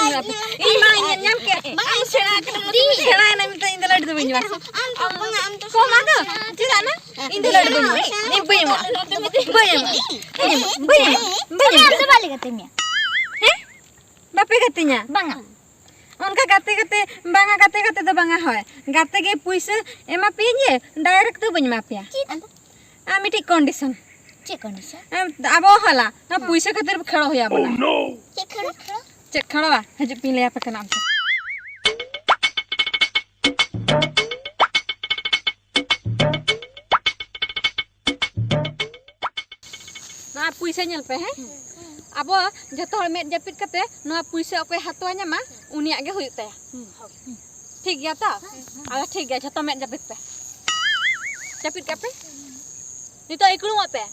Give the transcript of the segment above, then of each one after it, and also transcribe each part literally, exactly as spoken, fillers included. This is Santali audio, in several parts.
ᱤᱧ ᱢᱟ ᱧᱮᱞ ᱧᱟᱢ ᱠᱮᱫ᱾ ᱟᱢ ᱥᱮᱬᱟ ᱠᱟᱱᱟᱢ, ᱥᱮᱬᱟᱭᱮᱱᱟᱢ, ᱢᱮᱱᱛᱮ ᱤᱧ ᱫᱚ ᱞᱟᱹᱰᱩ ᱫᱚ ᱵᱟᱹᱧ ᱮᱢᱟ᱾ ᱟᱢ ᱫᱚ ᱵᱟᱝᱟ, ᱟᱢ ᱫᱚ ᱠᱚᱢᱟ ᱫᱚ᱾ ᱪᱮᱫᱟᱜ ᱱᱟ? ᱤᱧ ᱫᱚ ᱞᱟᱹᱰᱩ ᱵᱟᱹᱧ ᱮᱢᱟ᱾ ᱤᱧ ᱵᱟᱹᱧ ᱮᱢᱟ᱾ ᱵᱟᱹᱧ ᱮᱢᱟ᱾ ᱵᱟᱹᱧ ᱮᱢᱟ᱾ ᱵᱟᱹᱧ ᱮᱢᱟ᱾ ᱟᱢ ᱫᱚ ᱵᱟᱞᱮ ᱜᱟᱛᱮ ᱢᱮᱭᱟ᱾ ᱦᱮᱸ? ᱵᱟᱯᱮ ᱜᱟᱛᱮᱧᱟ? ᱵᱟᱝᱟ᱾ ᱚᱱᱠᱟ ᱜᱟᱛᱮ ᱜᱟᱛᱮ, ᱵᱟᱝᱟ, ᱜᱟᱛᱮ ᱜᱟᱛᱮ ᱫᱚ ᱵᱟᱝᱟ, ᱦᱳᱭ᱾ ᱜᱟᱛᱮ ᱜᱮ ᱯᱩᱭᱥᱟᱹ ᱮᱢᱟ ᱯᱮᱭᱟᱹᱧ ᱡᱮ, direct ᱫᱚ ᱵᱟᱹᱧ ᱮᱢᱟ ᱯᱮᱭᱟ᱾ ᱪᱮᱫ? ᱟᱫᱚ? ᱟᱨ ᱢᱤᱫᱴᱤᱡ condition᱾ ᱪᱮᱫ condition? ᱮᱢ, ᱟᱵᱚ ᱦᱚᱞᱟ ᱱᱚᱣᱟ ᱯᱩᱭᱥᱟᱹ ᱠᱷᱟᱹᱛᱤᱨ ᱠᱷᱮᱲᱚ ᱦᱩᱭ ᱟᱵᱚᱱᱟ᱾ ᱪᱮᱫ ᱠᱷᱮᱲᱚ, ᱠᱷᱮᱲᱚ? ᱪᱮᱫ ᱠᱷᱮᱲᱚᱣᱟ? ᱦᱤᱡᱩᱜ ᱯᱮ, ᱞᱟᱹᱭ ᱟᱯᱮ ᱠᱟᱱᱟ ᱚᱱᱛᱮ᱾ ᱱᱚᱣᱟ ᱯᱩᱭᱥᱟᱹ ᱧᱮᱞ ᱯᱮ, ᱦᱮᱸ? ᱟᱵᱚ ᱡᱚᱛᱚ ᱦᱚᱲ ᱢᱮᱫ ᱡᱟᱹᱯᱤᱫ ᱠᱟᱛᱮ ᱱᱚᱣᱟ ᱯᱩᱭᱥᱟᱹ ᱚᱠᱚᱭ ᱦᱟᱛᱟᱣᱟ ᱧᱟᱢᱟ, ᱩᱱᱤᱭᱟᱜ ᱜᱮ ᱦᱩᱭᱩᱜ ᱛᱟᱭᱟ᱾ ᱴᱷᱤᱠ ᱜᱮᱭᱟ ᱛᱚ? ᱟᱫᱚ ᱴᱷᱤᱠ ᱜᱮᱭᱟ, ᱡᱷᱚᱛᱚ ᱢᱮᱫ ᱡᱟᱹᱯᱤᱫ ᱯᱮ᱾ ᱡᱟᱹᱯᱤᱫ ᱠᱟᱜ ᱯᱮ᱾ ᱱᱤᱛᱚᱜ ᱤᱠᱲᱩᱢᱚᱜ ᱯᱮ᱾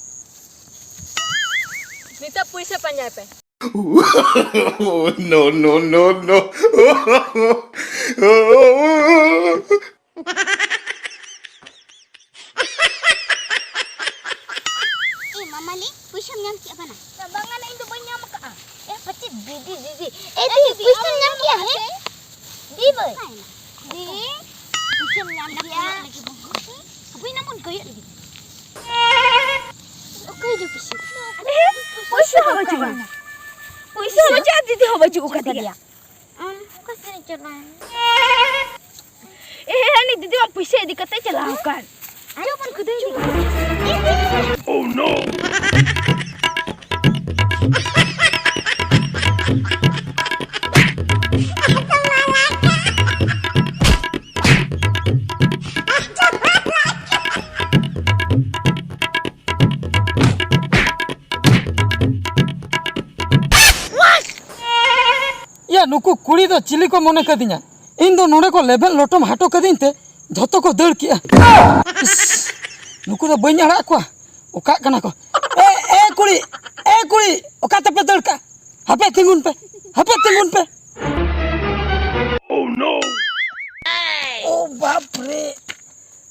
ᱱᱤᱛᱚᱜ ᱯᱩᱭᱥᱟᱹ ᱯᱟᱸᱡᱟᱭ ᱯᱮ᱾ No, no, no, no. ᱮ ᱢᱟᱢᱟᱞᱤ, ᱯᱩᱭᱥᱟᱹᱢ ᱧᱟᱢ ᱠᱮᱜᱼᱟ ᱵᱟᱱᱟ? ᱵᱟᱝᱟ ᱱᱟ, ᱤᱧ ᱫᱚ ᱵᱟᱹᱧ ᱧᱟᱢ ᱟᱠᱟᱜᱼᱟ᱾ ᱮ ᱯᱟᱪᱮ ᱫᱤᱫᱤ, ᱫᱤᱫᱤ᱾ ᱮ ᱮ ᱫᱤᱫᱤ, ᱫᱤᱫᱤ, ᱯᱩᱭᱥᱟᱹᱢ ᱟᱢ ᱧᱟᱢ ᱧᱟᱢ ᱠᱮᱜᱼᱟ, ᱦᱮᱸ? ᱟᱠᱟᱫ? ᱫᱤ ᱵᱟᱹᱭ᱾ ᱚᱠᱟᱭᱮᱱᱟ? ᱫᱤ, ᱯᱩᱭᱥᱟᱹᱢ ᱧᱟᱢ ᱠᱮᱜᱼᱟ? ᱦᱟᱯᱳᱭ ᱱᱟ ᱵᱚᱱ ᱠᱚᱭᱚᱜ ᱞᱮᱜᱮ᱾ ᱚᱠᱚᱭ ᱫᱚ ᱯᱩᱭᱥᱟᱹ? ᱯᱩᱭᱥᱟᱹ ᱦᱚᱸ ᱵᱟᱹᱪᱩᱜ ᱟᱱᱟ᱾ ᱯᱩᱭᱥᱟᱹ ᱦᱚᱸ ᱵᱟᱹᱪᱩᱜᱼᱟ, ᱫᱤᱫᱤ ᱦᱚᱸ ᱵᱟᱹᱪᱩᱜ ᱟᱠᱟᱫᱮᱭᱟ᱾ ᱟᱢ ᱚᱠᱟ ᱥᱮᱫ ᱮ ᱪᱟᱞᱟᱣ ᱮᱱᱟ? ᱮ, ᱦᱟᱹᱱᱤ ᱫᱤᱫᱤ ᱢᱟ ᱯᱩᱭᱥᱟᱹ ᱤᱫᱤ ᱠᱟᱛᱮ ᱪᱟᱞᱟᱣ ᱟᱠᱟᱱ᱾ ᱪᱚ ᱵᱚᱱ ᱠᱷᱩᱫᱟᱹᱭ ᱞᱮᱜᱮ᱾ Oh no! ᱭᱟ, ᱱᱩᱠᱩ ᱠᱩᱲᱤ ᱫᱚ ᱪᱤᱞᱤ ᱠᱚ ᱢᱚᱱᱮ ᱠᱟᱫᱤᱧᱟ? ᱤᱧ ᱫᱚ ᱱᱚᱰᱮ ᱠᱚ ᱞᱮᱵᱮᱫ ᱞᱚᱴᱚᱢ ᱦᱟᱹᱴᱚ ᱠᱟᱹᱫᱤᱧ ᱛᱮ ᱡᱷᱚᱛᱚ ᱠᱚ ᱫᱟᱹᱲ ᱠᱮᱜᱼᱟ᱾ ᱤᱥ, ᱱᱩᱠᱩ ᱫᱚ ᱵᱟᱹᱧ ᱟᱲᱟᱜ ᱠᱚᱣᱟ᱾ ᱚᱠᱟᱜ ᱠᱟᱱᱟ ᱠᱚ? ᱮ, ᱮ ᱠᱩᱲᱤ, ᱮ ᱠᱩᱲᱤ, ᱚᱠᱟ ᱛᱮᱯᱮ ᱫᱟᱹᱲ ᱠᱟᱜᱼᱟ? ᱦᱟᱯᱮ ᱛᱤᱸᱜᱩᱱ ᱯᱮ, ᱦᱟᱯᱮ ᱛᱤᱸᱜᱩᱱ ᱯᱮ᱾ Oh no! ᱳ ᱵᱟᱯ ᱨᱮ!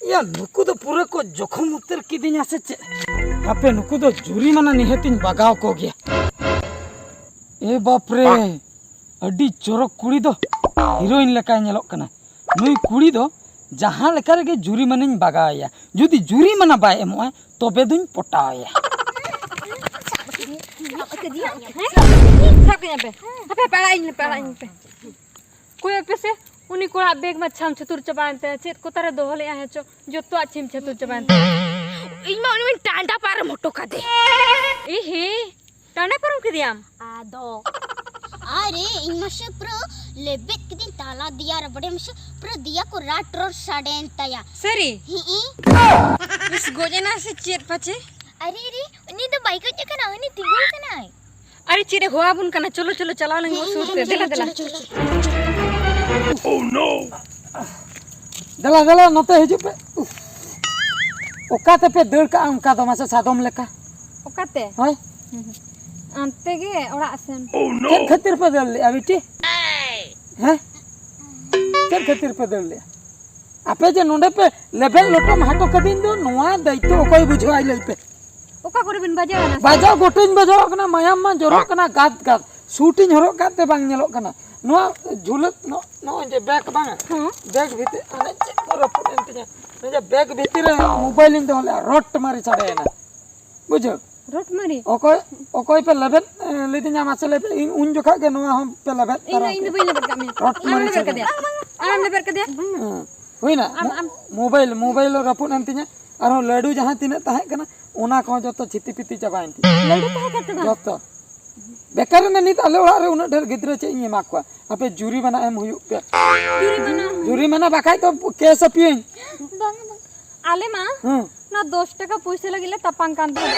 ᱭᱟ, ᱱᱩᱠᱩ ᱫᱚ ᱯᱩᱨᱟᱹ ᱠᱚ ᱡᱚᱠᱷᱚᱢ ᱩᱛᱟᱹᱨ ᱠᱤᱫᱤᱧᱟ ᱥᱮ ᱪᱮᱫ? ᱦᱟᱯᱮ, ᱱᱩᱠᱩ ᱫᱚ ᱡᱩᱨᱤᱢᱟᱱᱟ ᱱᱤᱦᱟᱹᱛᱤᱧ ᱵᱟᱜᱟᱣ ᱠᱚ ᱜᱮᱭᱟ᱾ ᱮ ᱵᱟᱯ ᱨᱮ! ᱟᱹᱰᱤ ᱪᱚᱨᱚᱠ ᱠᱩᱲᱤ ᱫᱚ ᱦᱤᱨᱳᱭᱤᱱ ᱞᱮᱠᱟᱭ ᱧᱮᱞᱚᱜ ᱠᱟᱱᱟ᱾ ᱱᱩᱭ ᱠᱩᱲᱤ ᱫᱚ ᱡᱟᱦᱟᱸ ᱞᱮᱠᱟ ᱨᱮᱜᱮ ᱡᱩᱨᱤᱢᱟᱱᱟᱧ ᱵᱟᱜᱟᱣᱮᱭᱟ, ᱡᱩᱫᱤ ᱡᱩᱨᱤᱢᱟᱱᱟ ᱵᱟᱭ ᱮᱢᱚᱜᱼᱟ, ᱛᱚᱵᱮ ᱫᱩᱧ ᱯᱚᱴᱟᱣᱮᱭᱟ᱾ ᱥᱟᱵ ᱠᱟᱹᱫᱤᱧᱟ ᱯᱮ᱾ ᱦᱟᱯᱮ, ᱦᱟᱯᱮ, ᱟᱲᱟᱜ ᱤᱧ ᱯᱮ, ᱟᱲᱟᱜ ᱤᱧ ᱯᱮ᱾ ᱠᱚᱭᱚᱜ ᱯᱮᱥᱮ, ᱩᱱᱤ ᱠᱚᱲᱟ ᱵᱮᱜᱽ ᱢᱟ ᱪᱷᱟᱢ ᱪᱷᱟᱹᱛᱩᱨ ᱪᱟᱵᱟᱭᱮᱱ ᱛᱟᱭᱟ᱾ ᱪᱮᱫ ᱠᱚ ᱛᱟᱨᱮ ᱫᱚᱦᱚ ᱞᱮᱜᱼᱟ ᱦᱮᱸ ᱪᱚ, ᱡᱚᱛᱚᱣᱟᱜ ᱪᱷᱤᱢ ᱪᱷᱟᱹᱛᱩᱨ ᱪᱟᱵᱟᱭᱮᱱ ᱛᱟᱭᱟ᱾ ᱤᱧ ᱢᱟ ᱩᱱᱤ ᱢᱟᱧ ᱴᱟᱸᱰᱟ ᱯᱟᱨᱚᱢ ᱦᱚᱴᱚ ᱠᱟᱫᱮ᱾ ᱤᱦᱤ, ᱴᱟᱸᱰᱟ ᱯᱟᱨᱚᱢ ᱠᱮᱫᱮᱭᱟᱢ? ᱟᱫᱚ ᱟᱨᱮ, ᱤᱧ ᱢᱟᱥᱮ ᱯᱩᱨᱟᱹ ᱞᱮᱵᱮᱫ ᱠᱤᱫᱤᱧ ᱛᱟᱞᱟ ᱫᱮᱭᱟ ᱨᱮ, ᱵᱟᱰᱟᱭᱟᱢ ᱥᱮ ᱯᱩᱨᱟᱹ ᱫᱮᱭᱟ ᱠᱚ ᱨᱟᱴ ᱨᱚᱴ ᱥᱟᱰᱮᱭᱮᱱ ᱛᱟᱭᱟ᱾ ᱥᱟᱹᱨᱤ? ᱦᱤᱸ᱾ ᱤᱥ, ᱜᱚᱡ ᱮᱱᱟ ᱥᱮ ᱪᱮᱫ ᱯᱟᱪᱮ? ᱟᱨᱮ, ᱟᱨᱮ, ᱩᱱᱤ ᱫᱚ ᱵᱟᱭ ᱜᱚᱡ ᱟᱠᱟᱱᱟ, ᱩᱱᱤ ᱛᱤᱸᱜᱩ ᱟᱠᱟᱱᱟᱭ᱾ ᱟᱨᱮ, ᱪᱮᱫ ᱮ ᱦᱚᱦᱚ ᱟᱵᱚᱱ ᱠᱟᱱᱟ? ᱪᱚᱞᱚ, ᱪᱚᱞᱚ, ᱪᱟᱞᱟᱣ ᱞᱮᱱ ᱜᱮ ᱥᱩᱨ ᱛᱮ᱾ ᱫᱮᱞᱟ, ᱫᱮᱞᱟ᱾ ᱫᱮᱞᱟ, ᱫᱮᱞᱟ, ᱱᱚᱛᱮ ᱦᱤᱡᱩᱜ ᱯᱮ᱾ ᱩᱯᱷ᱾ ᱚᱠᱟ ᱛᱮᱯᱮ ᱫᱟᱹᱲ ᱠᱟᱜᱼᱟ ᱚᱱᱠᱟ ᱫᱚ, ᱢᱟᱥᱮ ᱥᱟᱫᱚᱢ ᱞᱮᱠᱟ? ᱚᱠᱟᱛᱮ? ᱦᱳᱭ᱾ ᱦᱩᱸ, ᱦᱩᱸ᱾ ᱚᱱᱛᱮ ᱜᱮ, ᱚᱲᱟᱜ ᱥᱮᱱ᱾ ᱪᱮᱫ ᱠᱷᱟᱹᱛᱤᱨ ᱯᱮ ᱫᱟᱹᱲ ᱞᱮᱜᱼᱟ, ᱵᱤᱴᱤ? ᱦᱮᱸ? ᱪᱮᱫ ᱠᱷᱟᱹᱛᱤᱨ ᱯᱮ ᱫᱟᱹᱲ ᱞᱮᱜᱼᱟ? ᱟᱯᱮ ᱡᱮ ᱱᱚᱰᱮ ᱯᱮ ᱞᱮᱵᱮᱫ ᱞᱚᱴᱚᱢ ᱦᱚᱴᱚ ᱠᱟᱹᱫᱤᱧ ᱫᱚ, ᱱᱚᱣᱟ ᱫᱟᱭᱤᱛᱛᱚ ᱚᱠᱚᱭ ᱵᱩᱡᱷᱟᱹᱣᱟᱭ, ᱞᱟᱹᱭ ᱯᱮ? ᱚᱠᱟ ᱠᱚᱨᱮ ᱵᱤᱱ ᱵᱟᱡᱟᱣ ᱮᱱᱟ? ᱵᱟᱡᱟᱣ ᱜᱚᱴᱟᱧ ᱵᱟᱡᱟᱣ ᱠᱟᱱᱟ, ᱢᱟᱭᱟᱢ ᱢᱟ ᱡᱚᱨᱚᱜ ᱠᱟᱱᱟ ᱜᱟᱫ ᱜᱟᱫ᱾ ᱥᱩᱴ ᱤᱧ ᱦᱚᱨᱚᱜ ᱠᱟᱜ ᱛᱮ ᱵᱟᱝ ᱧᱮᱞᱚᱜ ᱠᱟᱱᱟ᱾ ᱱᱚᱣᱟ ᱡᱷᱩᱞᱟᱹ, ᱱᱚ-, ᱱᱚᱜᱼᱚᱭ ᱡᱮ ᱵᱮᱜᱽ ᱵᱟᱝᱟ? ᱦᱮᱸ᱾ ᱵᱮᱜᱽ ᱵᱷᱤᱛᱤᱨ, ᱦᱟᱱᱮ ᱪᱮᱫ ᱠᱚ ᱨᱟᱹᱯᱩᱫ ᱮᱱ ᱛᱤᱧᱟ᱾ ᱱᱚᱣᱟ ᱡᱮ ᱵᱮᱜᱽ ᱵᱷᱤᱛᱤᱨ ᱨᱮ ᱢᱳᱵᱟᱭᱤᱞ ᱤᱧ ᱫᱚᱦᱚ ᱞᱮᱜᱼᱟ, ᱨᱚᱴ ᱢᱟᱨᱤ ᱥᱟᱰᱮᱭᱮᱱᱟ᱾ ᱵᱩᱡᱷᱟᱹᱣ? ᱨᱚᱴ ᱢᱟᱨᱤ? ᱚᱠᱚᱭ, ᱚᱠᱚᱭ ᱯᱮ ᱞᱮᱵᱮᱫ, ᱮ, ᱞᱤᱫᱤᱧᱟ ᱢᱟᱥᱮ ᱞᱟᱹᱭ ᱯᱮ? ᱤᱧ ᱩᱱ ᱡᱚᱠᱷᱟᱜ ᱜᱮ ᱱᱚᱣᱟ ᱦᱚᱸ ᱯᱮ ᱞᱮᱵᱮᱫ ᱤᱧ ᱫᱚ, ᱛᱟᱨᱟ ᱤᱧ ᱫᱚ ᱠᱮᱫᱟ᱾ ᱵᱟᱹᱧ ᱞᱮᱵᱮᱫ ᱠᱟᱜ ᱢᱮᱭᱟ᱾ ᱨᱚᱴ ᱟᱢᱮᱢ ᱢᱟᱨᱤ ᱞᱮᱵᱮᱫ ᱥᱟᱰᱮ᱾ ᱠᱟᱫᱮᱭᱟ? ᱟᱢᱮᱢ ᱞᱮᱵᱮᱫ ᱠᱟᱫᱮᱭᱟ? ᱦᱮᱸ᱾ ᱦᱩᱭᱱᱟ? ᱟᱢ, ᱟᱢ᱾ ᱢᱳᱵᱟᱭᱤᱞ, ᱢᱳᱵᱟᱭᱤᱞ ᱨᱟᱹᱯᱩᱫ ᱮᱱ ᱛᱤᱧᱟ᱾ ᱟᱨᱦᱚᱸ ᱞᱟᱹᱰᱩ ᱡᱟᱦᱟᱸ ᱛᱤᱱᱟᱹᱜ ᱛᱟᱦᱮᱸ ᱠᱟᱱᱟ, ᱚᱱᱟ ᱠᱚᱦᱚᱸ ᱡᱚᱛᱚ ᱪᱷᱤᱛᱤ ᱯᱤᱛᱤ ᱪᱟᱵᱟᱭᱮᱱ ᱛᱤᱧᱟ᱾ ᱞᱟᱹᱰᱩ ᱛᱟᱦᱮᱸ ᱠᱟᱱ ᱛᱟᱢᱟ? ᱡᱚᱛᱚ᱾ ᱵᱮᱠᱟᱨ ᱨᱮ ᱱᱤᱛ ᱟᱞᱮ ᱚᱲᱟᱜ ᱨᱮ ᱩᱱᱟᱹᱜ ᱰᱷᱮᱨ ᱜᱤᱫᱽᱨᱟᱹ ᱪᱮᱫ ᱤᱧ ᱮᱢᱟ ᱠᱚᱣᱟ? ᱟᱯᱮ ᱡᱩᱨᱤᱢᱟᱱᱟ ᱮᱢ ᱦᱩᱭᱩᱜ ᱯᱮ᱾ ᱡᱩᱨᱤᱢᱟᱱᱟ? ᱡᱩᱨᱤᱢᱟᱱᱟ ᱵᱟᱠᱷᱟᱡ ᱫᱚ ᱠᱮᱥ ᱟᱯᱮᱭᱟᱹᱧ᱾ ᱵᱟᱝ, ᱵᱟᱝ᱾ ᱟᱞᱮ ᱢᱟ ᱦᱮᱸ᱾ ᱚᱱᱟ ᱫᱚᱥ ᱴᱟᱠᱟ ᱯᱩᱭᱥᱟᱹ ᱞᱟᱹᱜᱤᱫ ᱞᱮ ᱛᱟᱯᱟᱝ ᱠᱟᱱ ᱛᱟᱦᱮᱸᱫ᱾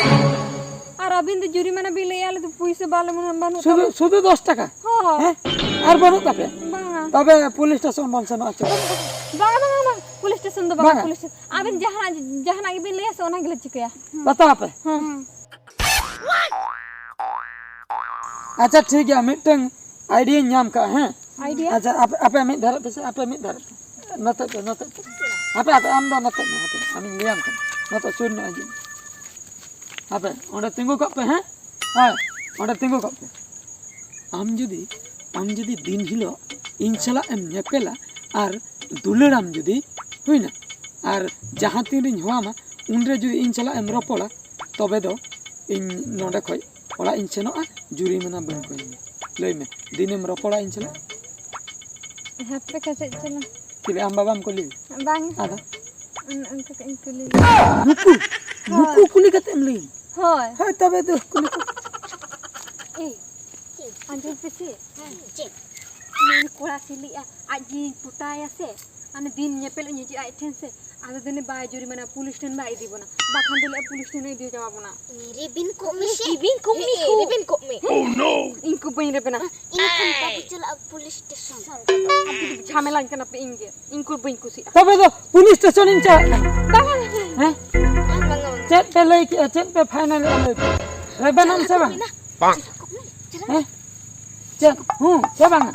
ᱟᱨ ᱟᱹᱵᱤᱱ ᱫᱚ ᱡᱩᱨᱤᱢᱟᱱᱟ ᱵᱤᱱ ᱞᱟᱹᱭᱮᱫᱼᱟ, ᱟᱞᱮ ᱫᱚ ᱯᱩᱭᱥᱟᱹ ᱵᱟᱞᱮ, ᱢᱟᱱᱮ, ᱵᱟᱹᱱᱩᱜ ᱥᱩᱫᱷᱩ, ᱛᱟᱞᱮ᱾ ᱥᱩᱫᱷᱩ ᱫᱚᱥ ᱴᱟᱠᱟ? ᱦᱳᱭ᱾ ᱦᱮᱸ? ᱟᱨ ᱵᱟᱹᱱᱩᱜ ᱛᱟᱯᱮᱭᱟ? ᱵᱟᱝᱟ᱾ ᱛᱚᱵᱮ ᱯᱩᱞᱤᱥ ᱥᱴᱮᱥᱚᱱ ᱵᱚᱱ ᱥᱮᱱᱚᱜᱼᱟ, ᱪᱚ᱾ ᱵᱟᱝᱟ, ᱵᱟᱝᱟ, ᱵᱟᱝᱟ᱾ ᱯᱩᱞᱤᱥ ᱥᱴᱮᱥᱚᱱ ᱫᱚ ᱵᱟᱝᱟ, ᱵᱟᱝᱟ᱾ Police station. ᱟᱵᱮᱱ ᱡᱟᱦᱟᱱᱟᱜ, ᱡᱟᱦᱟᱱᱟᱜ ᱜᱮᱵᱤᱱ ᱞᱟᱹᱭᱟ ᱥᱮ, ᱚᱱᱟ ᱜᱮᱞᱮ ᱪᱤᱠᱟᱹᱭᱟ᱾ ᱵᱟᱛᱟᱣ ᱟᱯᱮ? ᱦᱮᱸ᱾ ᱟᱪᱪᱷᱟ, ᱴᱷᱤᱠ ᱜᱮᱭᱟ, ᱢᱤᱫᱴᱟᱝ ᱟᱭᱰᱤᱭᱟᱧ ᱧᱟᱢ ᱠᱟᱜᱼᱟ, ᱦᱮᱸ? ᱟᱭᱰᱤᱭᱟ? ᱟᱪᱪᱷᱟ, ᱟᱯᱮ, ᱟᱯᱮ ᱢᱤᱫ ᱫᱷᱟᱨᱮ ᱯᱮᱥᱮ, ᱟᱯᱮ ᱢᱤᱫ ᱫᱷᱟᱨᱮ ᱯᱮ᱾ ᱱᱚᱛᱮ ᱯᱮ, ᱱᱚᱛᱮ ᱯᱮ᱾ ᱟᱯᱮ, ᱟᱯᱮ, ᱟᱢ ᱫᱚ ᱱᱚᱛᱮ ᱢᱮ, ᱦᱟᱯᱮ, ᱟᱢᱤᱧ ᱞᱟᱹᱭᱟᱢ ᱠᱟᱱᱟ᱾ ᱱᱚᱛᱮ ᱥᱩᱨ ᱧᱚᱜ ᱦᱤᱡᱩᱜ ᱢᱮ᱾ ᱟᱯᱮ, ᱚᱸᱰᱮ ᱛᱤᱸᱜᱩ ᱠᱚᱜ ᱯᱮ, ᱦᱮᱸ? ᱦᱳᱭ, ᱚᱸᱰᱮ ᱛᱤᱸᱜᱩ ᱠᱚᱜ ᱯᱮ᱾ ᱟᱢ ᱡᱩᱫᱤ ᱟᱢ ᱡᱩᱫᱤ ᱫᱤᱱ ᱦᱤᱞᱳᱜ ᱤᱧ ᱥᱟᱞᱟᱜ ᱮᱢ ᱧᱮᱯᱮᱞᱟ ᱟᱨ ᱫᱩᱞᱟᱹᱲᱟᱢ ᱡᱩᱫᱤ ᱦᱩᱭᱱᱟ, ᱟᱨ ᱡᱟᱦᱟᱸ ᱛᱤᱱ ᱨᱤᱧ ᱦᱚᱦᱚᱣᱟᱢᱟ ᱩᱱᱨᱮ ᱡᱩᱫᱤ ᱤᱧ ᱥᱟᱞᱟᱜ ᱮᱢ ᱨᱚᱯᱚᱲᱟ, ᱛᱚᱵᱮ ᱫᱚ ᱤᱧ ᱱᱚᱰᱮ ᱠᱷᱚᱡ ᱚᱲᱟᱜ ᱤᱧ ᱥᱮᱱᱚᱜᱼᱟ, ᱡᱩᱨᱤᱢᱟᱱᱟ ᱵᱟᱹᱧ ᱠᱚᱭᱟᱢᱟ᱾ ᱞᱟᱹᱭ ᱢᱮ, ᱫᱤᱱᱮᱢ ᱨᱚᱯᱚᱲᱟ ᱤᱧ ᱥᱟᱞᱟᱜ? ᱦᱟᱯᱮ ᱠᱟᱹᱴᱤᱡ ᱪᱟᱞᱟᱝ᱾ ᱪᱮᱫ, ᱟᱢ ᱵᱟᱵᱟᱢ ᱠᱩᱞᱤ? ᱵᱟᱝ᱾ ᱟᱫᱚ? ᱚᱱ-, ᱚᱱᱠᱟ ᱠᱟᱹᱡ ᱤᱧ ᱠᱩᱞᱤ ᱞᱮᱭᱟ᱾ ᱱᱩᱠᱩ? ᱦᱳᱭ᱾ ᱱᱩᱠᱩ ᱠᱩᱞᱤ ᱠᱟᱛᱮ ᱮᱢ ᱞᱟᱹᱭᱟᱹᱧ? ᱦᱳᱭ᱾ ᱦᱳᱭ, ᱛᱚᱵᱮ ᱫᱩ ᱠᱩᱞᱤ ᱠᱚ᱾ ᱮᱭ, ᱟᱸᱡᱚᱢ ᱯᱮᱥᱮ᱾ ᱪᱮᱫ? ᱩᱱᱤ ᱠᱚᱲᱟ ᱥᱤᱞᱤᱜᱼᱟ, ᱟᱡ ᱜᱮ ᱯᱚᱴᱟᱭᱟ ᱥᱮ, ᱦᱟᱱᱮ ᱫᱤᱱ ᱧᱮᱯᱮᱞ ᱤᱧ ᱦᱤᱡᱩᱜᱼᱟ ᱟᱡ ᱴᱷᱮᱱ ᱥᱮ, ᱟᱫᱚ ᱫᱚ ᱩᱱᱤ ᱵᱟᱭ ᱡᱩᱨᱤᱢᱟᱱᱟ, ᱯᱩᱞᱤᱥ ᱴᱷᱮᱱ ᱵᱟᱭ ᱤᱫᱤ ᱵᱚᱱᱟ, ᱵᱟᱠᱷᱟᱱ ᱫᱚ ᱞᱟᱹᱭᱟ ᱯᱩᱞᱤᱥ ᱴᱷᱮᱱ ᱤᱫᱤ ᱪᱟᱵᱟ ᱵᱚᱱᱟ᱾ ᱨᱮᱵᱮᱱ ᱠᱚᱜ ᱢᱮ ᱥᱮ᱾ ᱨᱮᱵᱮᱱ ᱠᱚᱜ ᱢᱮ᱾ ᱮ, ᱮ, ᱨᱮᱵᱮᱱ ᱠᱚᱜ ᱢᱮ᱾ ᱤᱧ ᱠᱚ ᱵᱟᱹᱧ ᱨᱮᱵᱮᱱᱟ᱾ ᱤᱱᱟᱹ ᱠᱷᱟᱱ ᱵᱟᱵᱚ ᱪᱟᱞᱟᱜᱼᱟ ᱯᱩᱞᱤᱥ ᱥᱴᱮᱥᱚᱱ᱾ ᱟᱯᱮ ᱫᱚ ᱡᱷᱟᱢᱮᱞᱟᱧ ᱠᱟᱱᱟ ᱯᱮ ᱤᱧ ᱜᱮ᱾ ᱤᱧ ᱠᱚ ᱵᱟᱹᱧ ᱠᱩᱥᱤᱜᱼᱟ᱾ ᱛᱚᱵᱮ ᱫᱚ ᱯᱩᱞᱤᱥ ᱥᱴᱮᱥᱚᱱ ᱤᱧ ᱪᱟᱞᱟᱜ ᱠᱟᱱᱟ᱾ ᱵᱟᱝᱟ, ᱵᱟᱝᱟ᱾ ᱦᱮᱸ? ᱵᱟᱝᱟ, ᱵᱟᱝᱟ᱾ ᱪᱮᱫ ᱯᱮ ᱞᱟᱹᱭ ᱠᱮᱜᱼᱟ? ᱪᱮᱫ ᱯᱮ ᱯᱷᱟᱭᱱᱟᱞ ᱮᱜᱼᱟ ᱞᱟᱹᱭ ᱯᱮ? ᱨᱮᱵᱮᱱᱟᱢ ᱥᱮ ᱵᱟᱝ? ᱵᱟᱝ᱾ ᱪᱟᱞᱟᱜ ᱠᱚᱜ ᱢᱮ, ᱪᱟᱞᱟᱜ ᱦᱮᱸ? ᱪᱮᱫ? ᱦᱩᱸ, ᱥᱮ ᱵᱟᱝᱟ?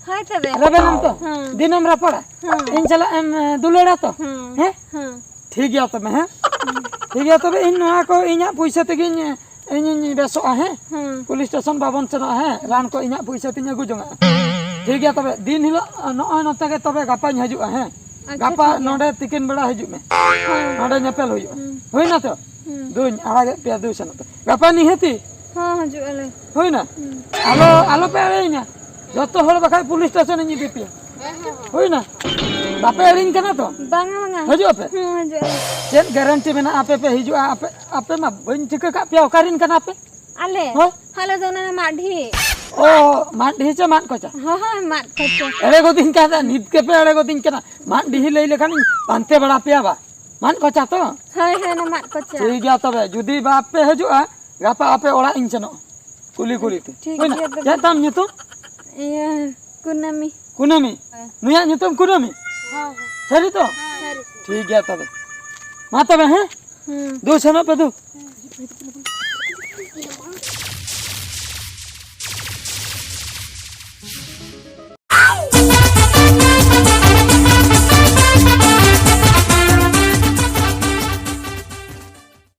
ᱦᱳᱭ ᱛᱚᱵᱮ᱾ ᱨᱮᱵᱮᱱᱟᱢ ᱛᱚ? ᱦᱮᱸ᱾ ᱫᱤᱱᱮᱢ ᱨᱚᱯᱚᱲᱟ? ᱦᱮᱸ᱾ ᱤᱧ ᱥᱟᱞᱟᱜ ᱮᱢ, ᱮ, ᱫᱩᱞᱟᱹᱲᱟ ᱛᱚ? ᱦᱮᱸ᱾ ᱦᱮᱸ? ᱦᱮᱸ᱾ ᱴᱷᱤᱠ ᱜᱮᱭᱟ ᱛᱚᱵᱮ, ᱦᱮᱸ? ᱴᱷᱤᱠ ᱜᱮᱭᱟ ᱛᱚᱵᱮ, ᱤᱧ ᱱᱚᱣᱟ ᱠᱚ ᱤᱧᱟᱹᱜ ᱯᱩᱭᱥᱟᱹ ᱛᱮᱜᱮᱧ, ᱤᱧᱤᱧ ᱵᱮᱥᱚᱜᱼᱟ, ᱦᱮᱸ? ᱦᱮᱸ᱾ ᱯᱩᱞᱤᱥ ᱥᱴᱮᱥᱚᱱ ᱵᱟᱵᱚᱱ ᱥᱮᱱᱚᱜᱼᱟ, ᱦᱮᱸ? ᱨᱟᱱ ᱠᱚ ᱤᱧᱟᱹᱜ ᱯᱩᱭᱥᱟᱹ ᱛᱮᱧ ᱟᱹᱜᱩ ᱡᱚᱝᱟᱜᱼᱟ᱾ ᱴᱷᱤᱠ ᱜᱮᱭᱟ ᱛᱚᱵᱮ, ᱫᱤᱱ ᱦᱤᱞᱳᱜ ᱱᱚᱜᱼᱚᱭ ᱱᱚᱛᱮ ᱜᱮ ᱛᱚᱵᱮ ᱜᱟᱯᱟᱧ ᱦᱤᱡᱩᱜᱼᱟ, ᱦᱮᱸ? ᱟᱪᱪᱷᱟ, ᱜᱟᱯᱟ ᱴᱷᱤᱠ ᱜᱮᱭᱟ᱾ ᱱᱚᱰᱮ ᱛᱤᱠᱤᱱ ᱵᱮᱲᱟ ᱦᱤᱡᱩᱜ ᱢᱮ᱾ ᱦᱮᱸ᱾ ᱱᱚᱰᱮ ᱧᱮᱯᱮᱞ ᱦᱩᱭᱩᱜᱼᱟ᱾ ᱦᱮᱸ᱾ ᱦᱩᱭᱱᱟ ᱛᱚ? ᱦᱮᱸ᱾ ᱫᱩᱧ ᱟᱲᱟᱜᱮᱫ ᱯᱮᱭᱟ, ᱫᱩ ᱥᱮᱱᱚᱜ ᱯᱮ᱾ ᱜᱟᱯᱟ ᱱᱤᱦᱟᱹᱛᱤ᱾ ᱦᱮᱸ, ᱦᱤᱡᱩᱜ ᱟᱞᱮ᱾ ᱦᱩᱭᱱᱟ? ᱦᱮᱸ᱾ ᱟᱞᱚ, ᱟᱞᱚ ᱯᱮ ᱮᱲᱮᱭᱤᱧᱟ᱾ ᱡᱚᱛᱚ ᱦᱚᱲ ᱵᱟᱠᱷᱟᱡ ᱯᱩᱞᱤᱥ ᱥᱴᱮᱥᱚᱱ ᱤᱧ ᱤᱫᱤ ᱯᱮᱭᱟ᱾ ᱦᱩᱭᱱᱟ? ᱵᱟᱯᱮ ᱮᱲᱮᱧ ᱠᱟᱱᱟ ᱛᱚ? ᱵᱟᱝᱟ, ᱵᱟᱝᱟ᱾ ᱦᱤᱡᱩᱜ ᱟᱯᱮ? ᱦᱮᱸ, ᱦᱤᱡᱩᱜ ᱟᱞᱮ᱾ ᱪᱮᱫ ᱜᱟᱨᱮᱱᱴᱤ ᱢᱮᱱᱟᱜᱼᱟ ᱟᱯᱮ ᱯᱮ ᱦᱤᱡᱩᱜᱼᱟ? ᱟᱯᱮ, ᱟᱯᱮ ᱢᱟ ᱵᱟᱹᱧ ᱴᱷᱤᱠᱟᱹ ᱠᱟᱜ ᱯᱮᱭᱟ, ᱚᱠᱟᱨᱮᱱ ᱠᱟᱱᱟ ᱯᱮ? ᱟᱞᱮ? ᱦᱳᱭ᱾ ᱟᱞᱮ ᱫᱚ ᱚᱱᱟ ᱢᱟᱫ ᱰᱷᱤ᱾ ᱚ, ᱢᱟᱫ ᱰᱷᱤ ᱪᱮ ᱢᱟᱫ ᱠᱚᱪᱟ? ᱦᱳᱭ, ᱦᱳᱭ, ᱢᱟᱫ ᱠᱚᱪᱟ᱾ ᱮᱲᱮ ᱜᱚᱫᱤᱧ ᱠᱟᱱ ᱛᱟᱦᱮᱸ, ᱱᱤᱛ ᱜᱮᱯᱮ ᱮᱲᱮ ᱜᱚᱫᱤᱧ ᱠᱟᱱᱟ᱾ ᱢᱟᱫ ᱰᱤᱦᱤ ᱞᱟᱹᱭ ᱞᱮᱠᱷᱟᱱ ᱤᱧ ᱯᱟᱱᱛᱮ ᱵᱟᱲᱟ ᱯᱮᱭᱟ ᱵᱟ᱾ ᱢᱟᱫ ᱠᱚᱪᱟ ᱛᱚ? ᱦᱳᱭ, ᱦᱳᱭ, ᱚᱱᱟ ᱢᱟᱫ ᱠᱚᱪᱟ᱾ ᱴᱷᱤᱠ ᱜᱮᱭᱟ ᱛᱚᱵᱮ, ᱡᱩᱫᱤ ᱵᱟᱯᱮ ᱦᱤᱡᱩᱜᱼᱟ, ᱜᱟᱯᱟ ᱟᱯᱮ ᱚᱲᱟᱜ ᱤᱧ ᱥᱮᱱᱚᱜᱼᱟ᱾ ᱠᱩᱞᱤ ᱠᱩᱞᱤ ᱛᱮ᱾ ᱴᱷᱤᱠ ᱦᱩᱭᱱᱟ? ᱜᱮᱭᱟ ᱛᱚᱵᱮ᱾ ᱪᱮᱫ ᱛᱟᱢ ᱧᱩᱛᱩᱢ? ᱤᱭᱟᱹ, ᱠᱩᱱᱟᱹᱢᱤ᱾ ᱠᱩᱱᱟᱹᱢᱤ? ᱦᱮᱸ᱾ ᱱᱩᱭᱟᱜ ᱧᱩᱛᱩᱢ ᱠᱩᱱᱟᱹᱢᱤ? ᱦᱮᱸ, ᱦᱮᱸ᱾ ᱥᱟᱹᱨᱤ ᱛᱚ? ᱦᱮᱸ᱾ ᱴᱷᱤᱠ ᱜᱮᱭᱟ ᱛᱚᱵᱮ᱾ ᱢᱟ ᱛᱚᱵᱮ, ᱦᱮᱸ? ᱦᱩᱸ᱾ ᱫᱩ, ᱥᱮᱱᱚᱜ ᱯᱮ ᱫᱩ᱾